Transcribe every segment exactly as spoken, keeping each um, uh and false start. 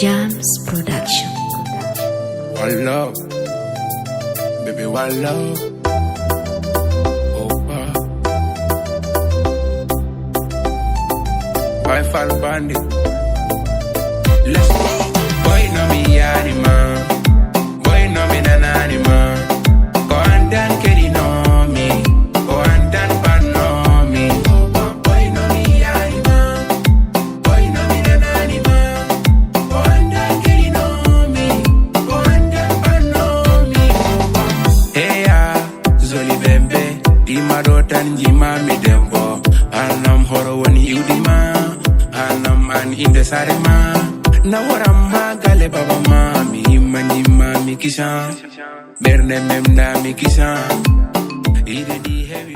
Jams Production. One love, baby, one love. Oh, ah. By Fall Bandit. Let's go. Boy, no mi yani ma. Boy, no mi nanani ma. Ko an tan kedi no mi. Ko an tan pan no mi. Boy, no mi yani ma. Boy, no mi nanani ma. Ko an tan kedi no mi. Ko an tan pan no mi. Hey, yeah. Zoli bembe, ɗima ɗo tan jimami debbo. Anam horo woni iwdi ma. Anam an inde sare ma. Nawaram ma gale baba ma. Mi himma jimami kisan. Ɓernde memnami kisan. Ide ɗi hewi.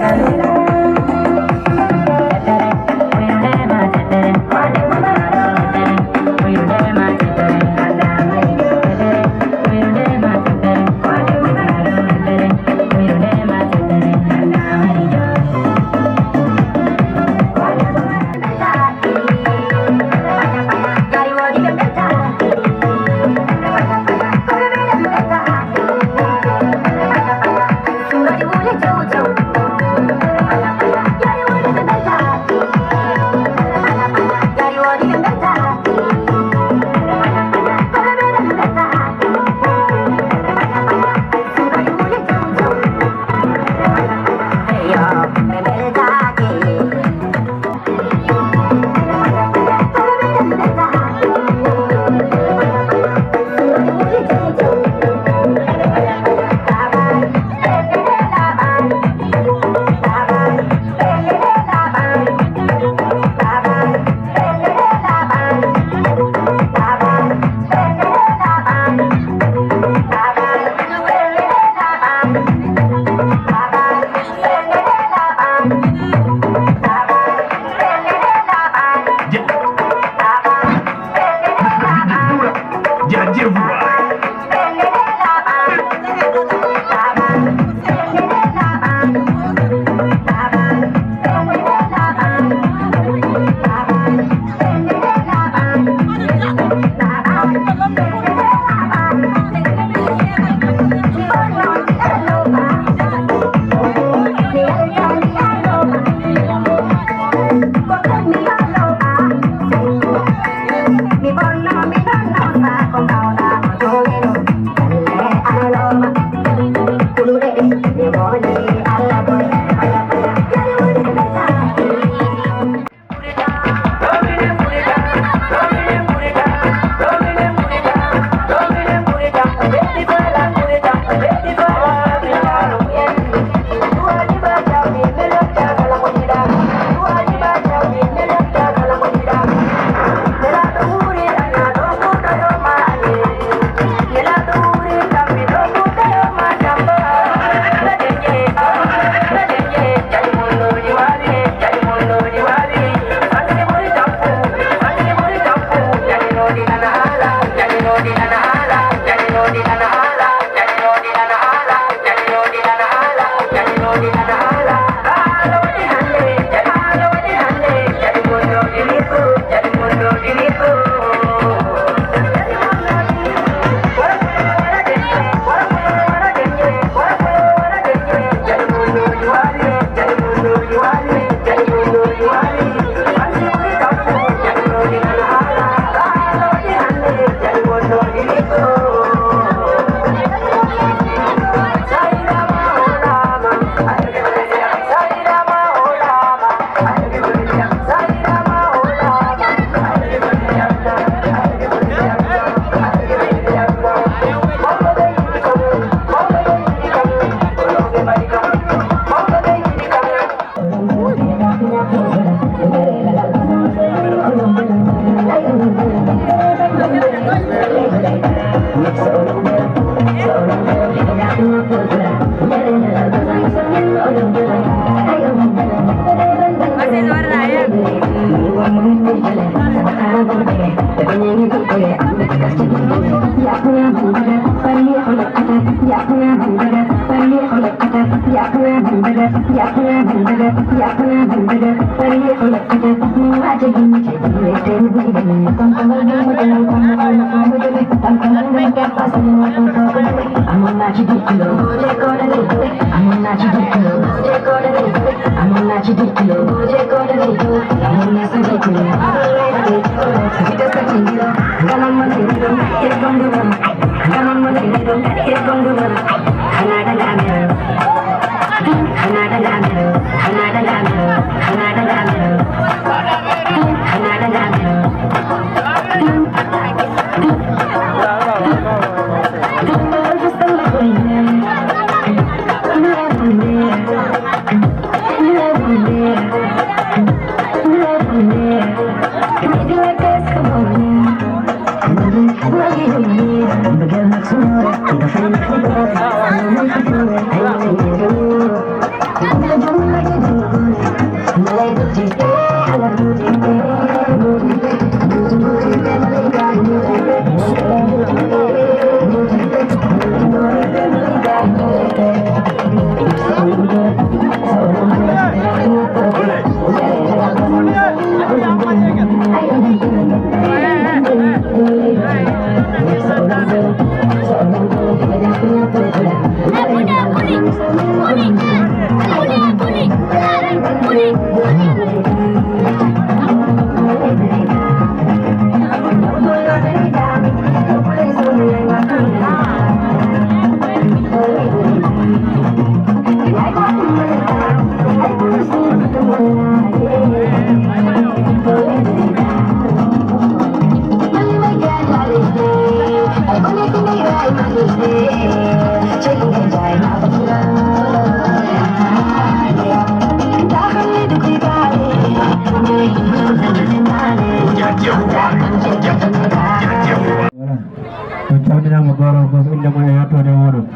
On calminaama, gooro fof innde mum e yettoode muuɗum.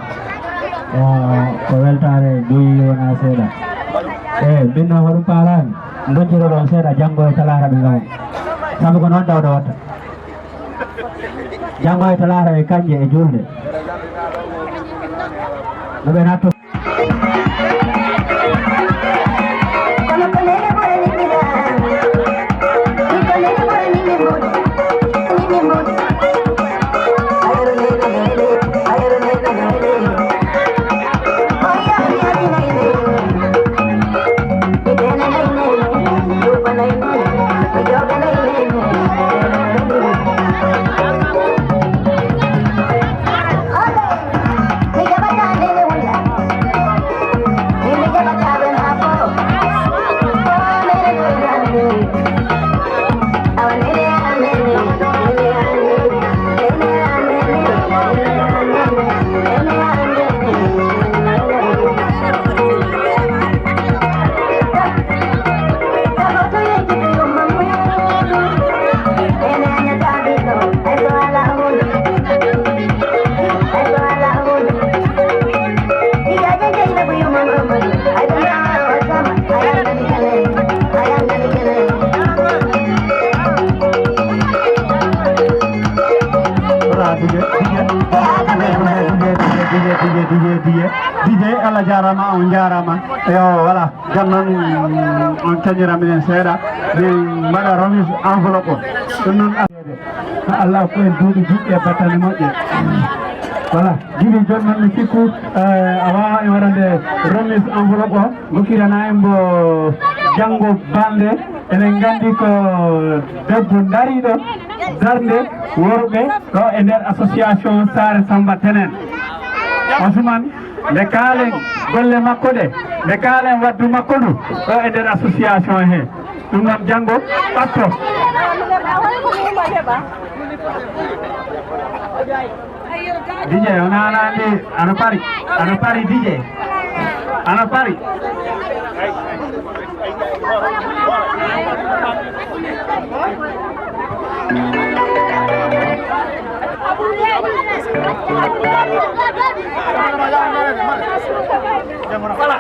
O, ko weltaare buy wonaa seeɗa. E, min noon hoɗum paalaani. Ndonciro ɗon seeɗa, janngo e talaata ɓe ngam. Sabu ko noon Dawda watta. Janngo e talaata e kanje e julde. No ɓe natto. Voilà, DJ, DJ, DJ, Allah jaaraama, on njaaraama. Yo, voilà, jam noon, on cañira minen seeɗa, min mbaɗa remise enveloppe o. Ɗum noon, Allah ko en duuɓi juɓɓe e battane moƴƴe. Voilà, jibi joni noon mi sikku, eh, a waawaa en waɗande remise enveloppe o, ngokkirana en mbo janngo balnde. Enen nganndi ko debbo dariiɗo darnde worɓe ɗo e nder association Saare Samba Tenen. Ousmane, nde kaalen golle makko ɗe, nde kaalen waddu makko ndu ɗo e nder association he. Ɗum noon janngo ɓatto. D J, o naanaani, ana pari, ana pari D J, ana pari. Voilà.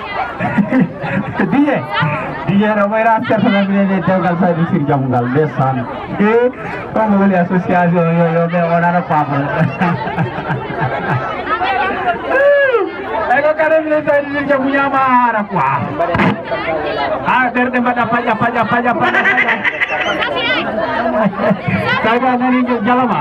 D J, D J no ɓeyra sertana minen e dewgal Saydu Sir Jamu ngal, ndeysaan. E, ɗum woni association yo, yo, ɓe wonana faama. Ay, ko kare minen Saydu Sir Jamu ñaama haara quoi. Ha, ɓerɗe mbaɗa paƴa, paƴa, paƴa, paƴa, paƴa. Tawi a nani ngel jalama.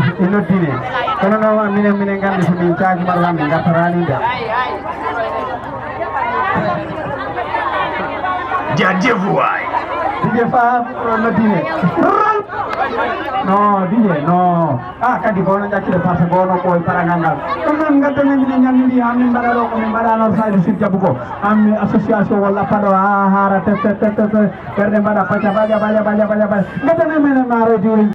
e noddine. Kono noon, minen, minen nganndi so min caaji mbaɗa min ngartaraani nde. Jaajëf waay. Dj Fa, noddine. Non, Dj, non. Ah, kadi ko onon ƴaccude parce que ono ko e parangal ngal. Ɗum noon, ngaddanee minen ñande ndi, haa min mbaɗa ɗo ko min mbaɗa noon, Sadio Sud Diabou ko. Haa mi association o lappa ɗo, haa haara, te, te, te, te, te. Ɓerɗe mbaɗa paca, baƴa, baƴa, baƴa, baƴa, baƴa. Ngaddanee minen maaroy diwlin.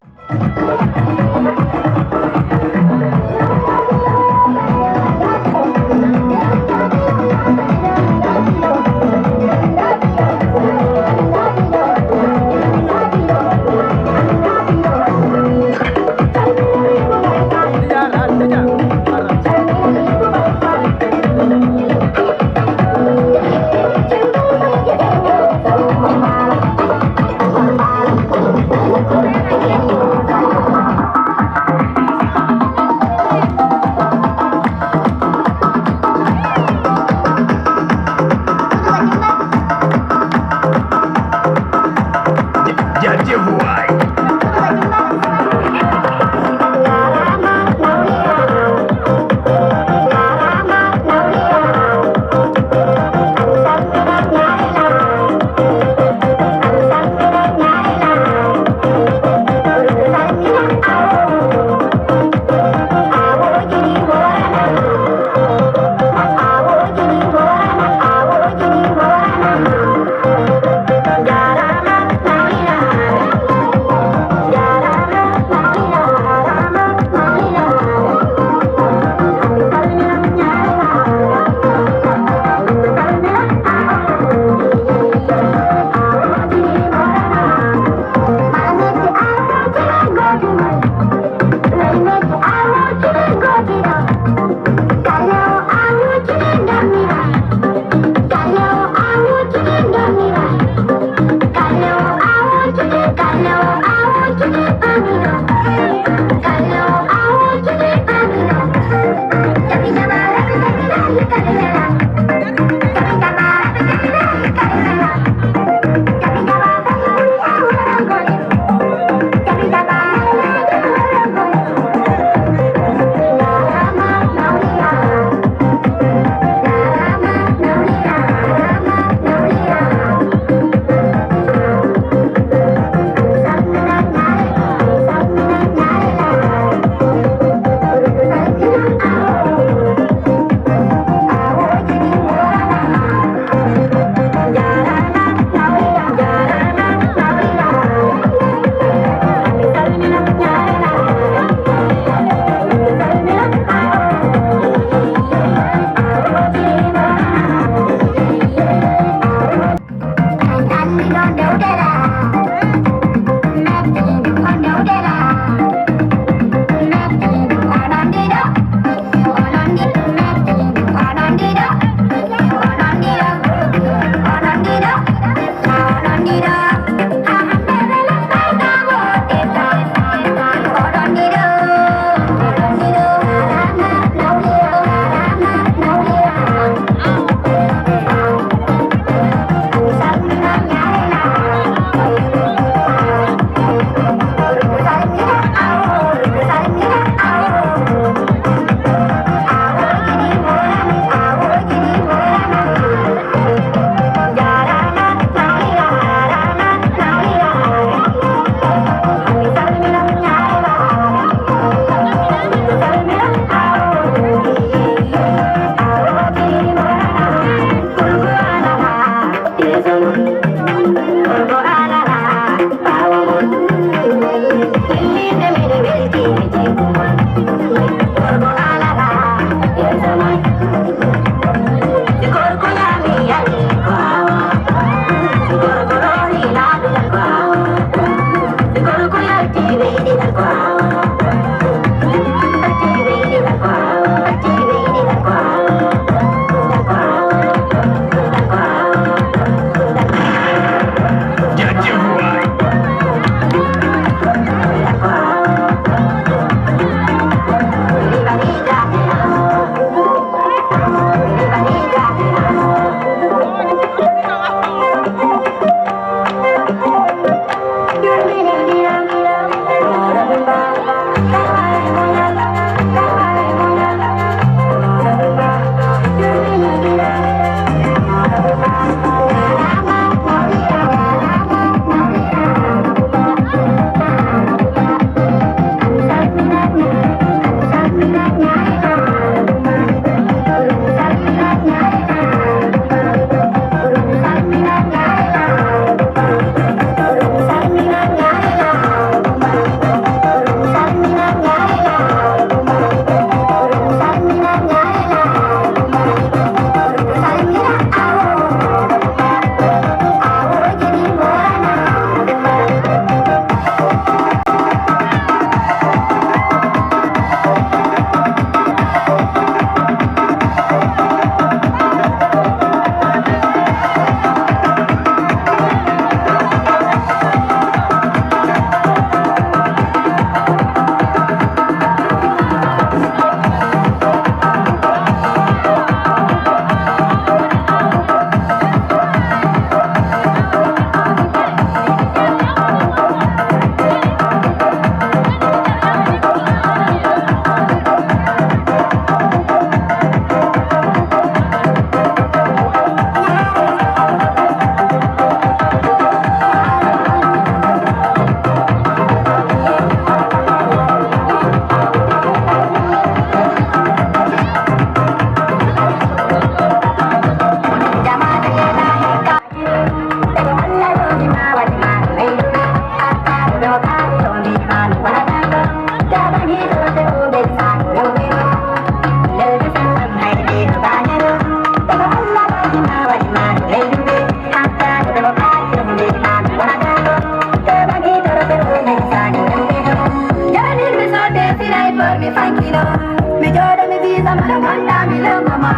Mi jooɗo mi visa ma ɗo gonɗa mi longo ma.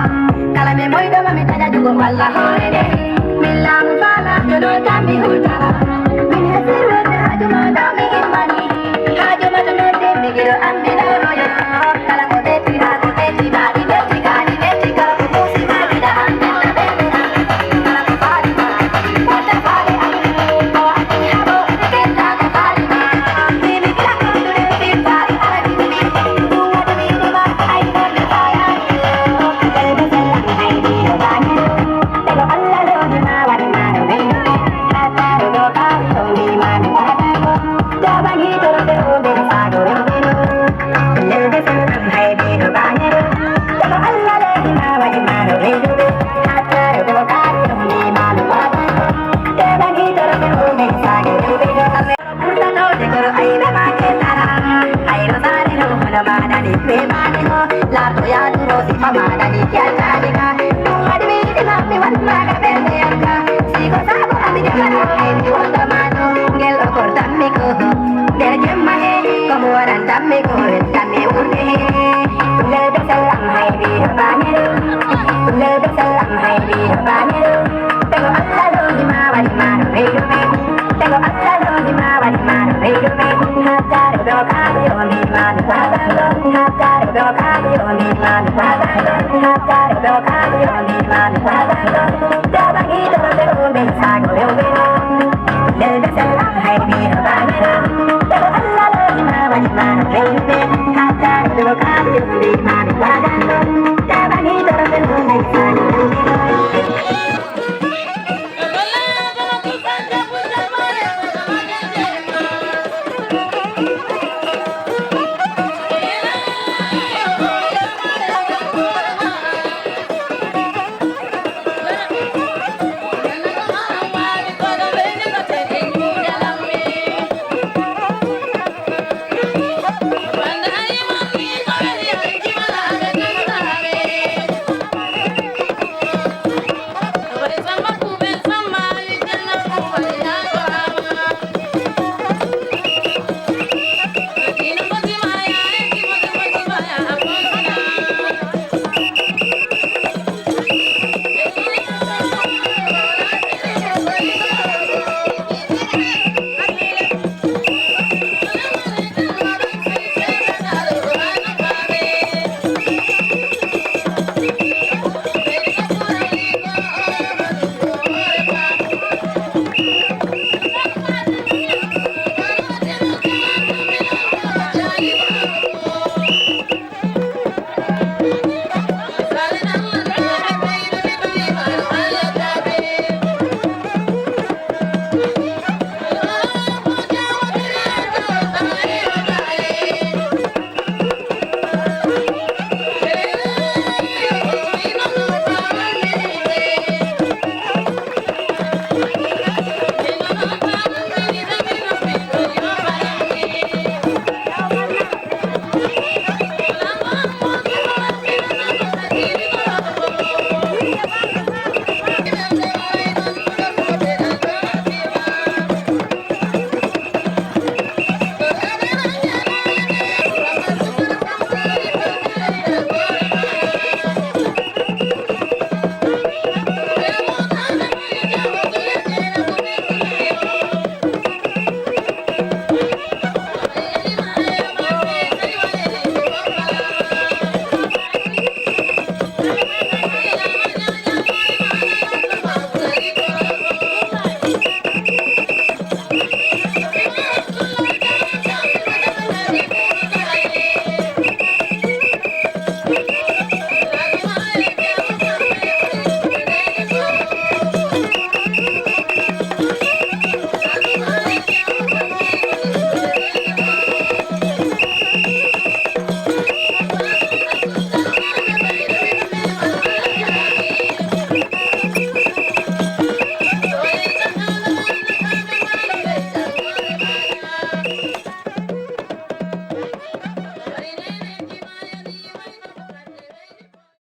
Kala mi moyɗo ma mi taƴa jugo walla hoore nde. Min laamu faala jolo tan mi hultara. Min hesirwede haaju ma ɗo mi immani. Haaju ma to nodde mi giɗo am mi ɗo roya. Kala ko ɓetti ma ko ɓetti ma ɗi ɓetti ka ɗi ɓetti kala ko muusi ma giɗa am. Ɓurtanoɗe koro ayɓe ma ketara. Hayro sare no hono maɗani ɓe maɗi mo. Larto yaduro sifa maɗani kettaɗi ka. Ɗum waɗi mi yiɗi ma mi wan maga ɓerde yam ka. Siko sabo ami jogana ay mi wonda ma ɗo. Ngel o kortanmi ko nder jemma he. Komo waɗantanmi ko weltanmi urde he. Leydi sellam hay ɓiɗo baniro. Leydi sellam hay ɓiɗo baniro. Tego Allah lodi ma waɗi ma no reyo men. Tego Allah lodi ma waɗi ma no reyo men. Hattare ɗo kaɗi o mi ma mi waɗango. Hattare ɗo kaɗi o mi ma mi waɗango. Hattare ɗo kaɗi o mi ma mi waɗango. Ɗo bangi ɗo ɓe o men sago rewɓe. Leydi sellam hay ɓiɗo baniro. Tego Allah lodi ma waɗi ma no reyo men. Hattare ɗo kaɗi o mi ma mi waɗango. Ɗo bangi ɗo ɓe o men sago rewɓe.